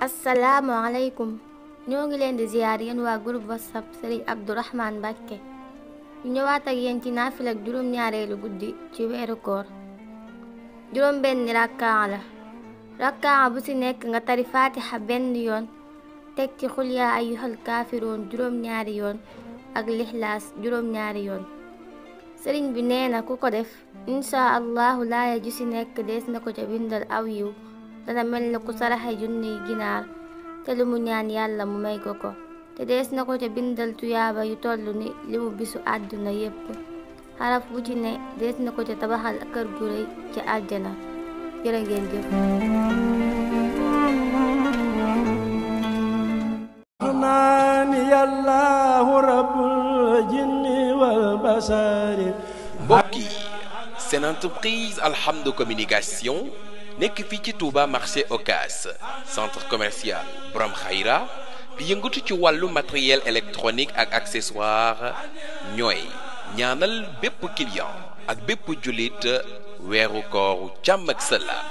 asalaamaaleykum ñoo ngi leen di ziyaar yéen waa groupe whatsapp Serigne Abdourahmane Mbacké ñu ñëwaat ak yéen ci naafila ak juróom-ñaareelu guddi ci weeru koor juróom benn rakkaa la rakkaa bu ci nekk nga tari fatiha benn yoon teg ci xul yaa ayyuhal kaafiroon juróom-ñaari yoon ak lixlaas juróom-ñaari yoon sëriñ bi nee na ku ko def insha allahu laaya ju ci nekk dees na ko ca bindal aw yiw dana mel ni ku saraxe junniy ginaar te lu mu ñaan yàlla mu may ko ko te dees na ko ca bindal tuyaaba yu toll ni li mu bisu àdduna yépp xaraf bu ci ne dees na ko ca tabaxal kër gu rëy ca àjjana jërë ngeen jëf mbokk yi seen entreprise Alhamdou Communication nekk fii ci Touba marché Ocass centre commercial Borom Khayra di yëngatu ci wàllu matériel électronique ak accessoire ñooy ñaanal bépp client ak bépp jullit weeru kooru jàmm ak salaam